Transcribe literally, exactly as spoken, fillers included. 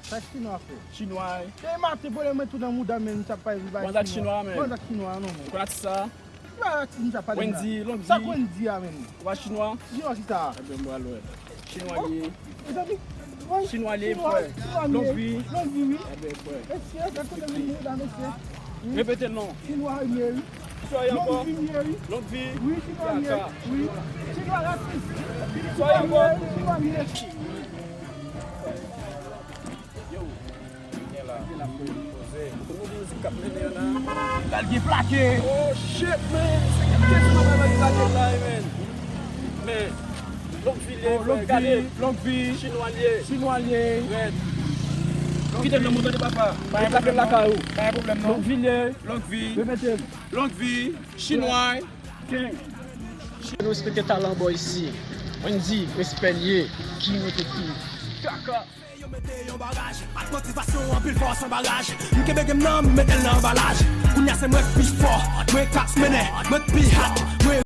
Sa chinwa fè? Chinwa, wi. E maten pwoblèm mwen tou nan mouda, men, m t ap pale, m pale chinwa. Bon, sa chinwa, men. Bon, sa chinwa, non, men. Ou konn atis sa? Ki bagay atis m t ap pale la? Wendy, Longue Vie. Sa k Wendy a, men? Ou pa chinwa? Chinwa ki sa? Ebyen, m pral wè. Chinwa li ye. Mezanmi, wi. Chinwa li ye, frè. Longue Vie. Longue Vie, wi. Ebyen, frè. Mesye, sa kote vin mouda, mesye. Repete l non. Chinwa li ye, wi. Longue Vie m ye, wi. Longue Vie. Wi, chinwa m ye. Wi. Chinwa rasis. Chinwa m ye, chinwa m ye. Yo, gen la. Gen la, poze. Kote mizik k ap mennen an la? L al gen plake. Oh shit, man. Se ki kesyon nan bagay plake la, man. Men, Longue Vie li ye, frè. Gade. Longue Vie. Chinwa li ye. Chinwa li ye. Red. Kite l nan moto de papa. Pa gen pwoblèm non. Pa gen pwoblèm non. Longue Vie li ye. Longue Vie. Repete l. Longue Vie. Chinwa. Gang. Nou respekte talan bò isi. Wendy, respè l ye. King mete king. Kaka. Yo mete yon baraj, ak motivasyon, anpil fòs, anbaraj. M kenbe game nan, m mete l nan anbalaj. Kounye a se mwen k pi fò, mwen k ap mennen, mwen k pi hot, mwen